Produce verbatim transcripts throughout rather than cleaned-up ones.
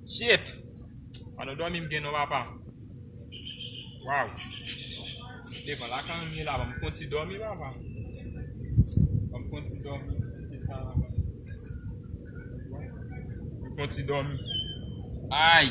Shit! Pa nan dòmi m gen non, papa. Waw. Devan lakay m ye la, ban m fè yon ti dòmi, papa. Ban m fè yon ti dòmi. Kite sa la, papa. Ban m fè yon ti dòmi. Ay!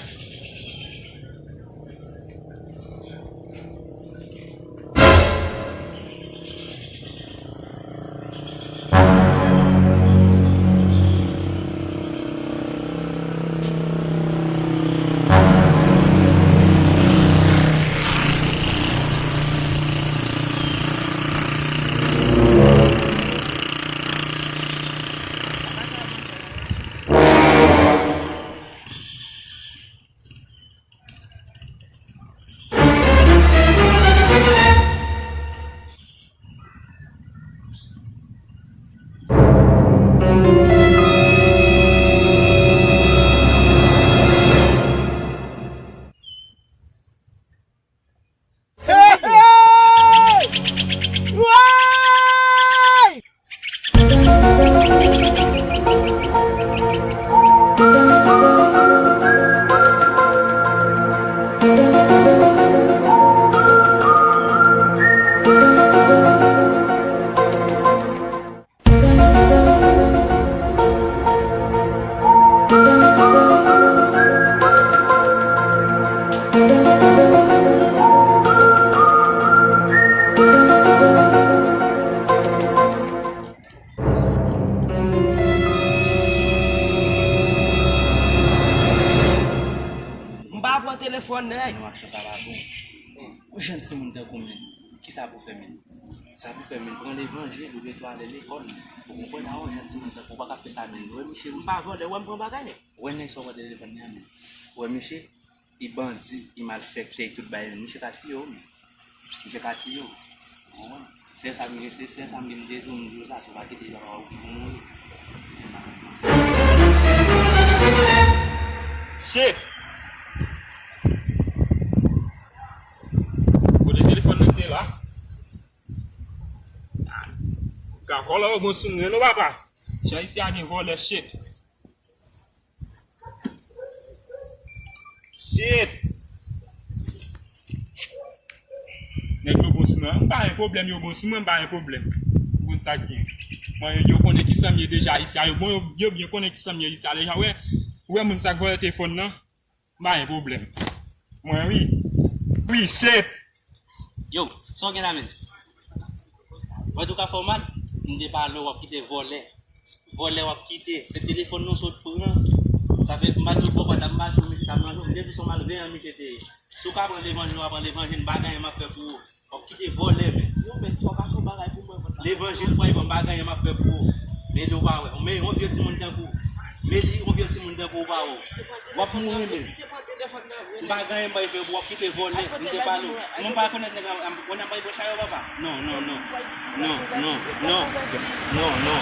M pa pran telefòn, nèg. Non, aksyon sa pa bon. Yon jèn timoun tankou w menm, kisa pou fè menm? Sa pou fè menm, pran levanjil ou gen dwa ale lekòl. Ou konprann? A, yon jèn timoun tankou w pa ka fè sa menm. Wè, Miche, m pa vòlè, wè m pran bagay, nèg. Wè nèg sa w pran telefòn nan, menm. Wè, Miche, li bandi, li malfektè, li tout bagay, menm. Miche ka tiye w, menm. Misye ka tiye w. Ou konprann? Se sa m gen, se, se sa m gen, m te di w, m di w sa, si w pa kite, y ap wè w ki pou mouri. Shit! Kote telefòn nan te la? Ka vòlè yo bon sou mwen, non, papa. Jan isi a gen vòlè, shit. Shit! Nèg yo bon sou mwen. M pa gen pwoblèm, yo bon sou mwen, m pa gen pwoblèm. Ou konn sa k gen. Mwen, yo konnen ki sa m ye deja isi a. Yo bon, yo, yo byen konnen ki sa m ye isi a. Deja, wè, ou wè moun sa k vòlè telefòn nan? M pa gen pwoblèm. Mwen, wi. Wi, shit! Yo, sa w gen la, menm? Mwen tou ka fè w mal, m te pale w, w ap kite vòlè. Vòlè w ap kite. Se telefòn nou sot pran. Sa fè m pa di w bò pa t ap mal pou misye t ap manje w. M te di se yon malveyan misye te ye. Si w ka pran levanjil, w a pran levanjil, m pa gen anyen m ap fè pou ou. W ap kite vòlè, men. Yo, men, fò w ka fè yon bagay pou mwen, mwen. Levanjil, pwa, m pa gen anyen m ap fè pou ou. Men li w pa wè. Men yon vye timoun tankou w. Men li, yon vye timoun tankou w pa wè w. W ap mouri, men. M pa gen anyen m bay fè pou w ap kite vòlè. M te pale w. Mwen pa konèt nèg la, m konn ap bay bò chay yo, papa. Non, non, non. Non, non, non. Non, non.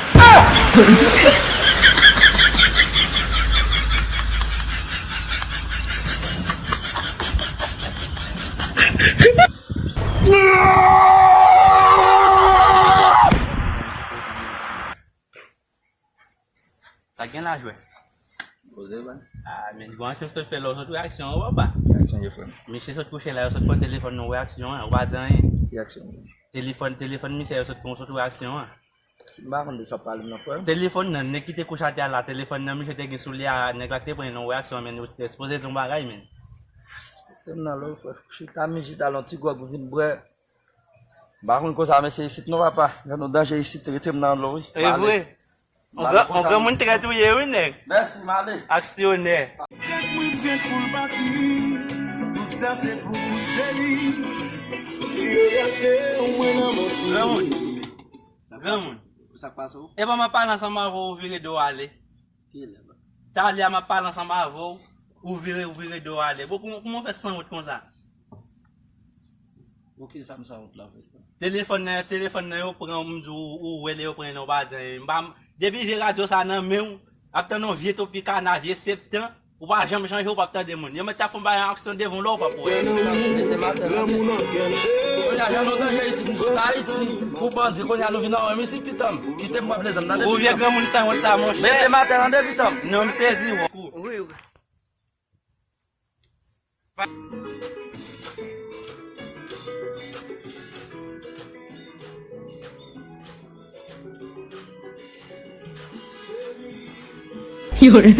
Sa gen la jwè. Poze, ban. Ah, men bon aksyon sot fè la, w sot wè aksyon an, papa. Ki aksyon yo fè? Misye sot kouche la, yo sot pran telefòn nan, wè aksyon an, ou pa di anyen. Ki aksyon? Telefòn, telefòn misye yo sot pran, w sot wè aksyon an. M pa konn de sa w ap pale m nan, frè. Telefòn nan, nèg ki te kouche atè a la, telefòn nan misye te gen sou li a, nèg la ki te pran nan, wè aksyon an, men ou te ekspoze yon bagay, men. Se m nan lò, frè. Chita, mi chita, lon ti gwòg, vin bwè. M pa konn kosa mesye isit non, papa. Gen yon danje isit, rete m nan dlo wi. E vre. On gran, on granmoun trèt ou ye wi, nèg. Mèsi, m ale. Aksyonè. Tèt mwen prèt pou l pati. Tout sa se pou ou, cheri. Ou rache mwen nan manti. Granmoun. Granmoun. Sa k pase w? Epa m ap pale ansanm avè w, ou vire do w ale. Talè a m ap pale ansanm avè w, ou vire, ou vire do w ale. Bon, kouman, kouman w fè sanwont konsa? Bon, kisa m sanwont la, an fèt? Telefòn nan, telefòn nan yo pran, m di w, ou wè lè yo pran nan, w pa di anyen. M pa, depi vye radyo sa nan men w, ap tann yon vye Tropicana, vye Septan, ou pa janm chanje, ou p ap tande moun. Yo mèt ta fè yon bagay, yon aksyon devan w la, ou p ap wè. Mete maten nan tèt. Kounye a, jan nou danje isit, nou sot Ayiti, pou bandi, kounye a, nou vin anwè m isit, pitanm. Kite m pran plezi m, tande, pitanm. Ou vye granmoun sanwont sa, monchè. Mete maten nan de, pitanm. Non, m sezi, wè. Wi, wi. 有人。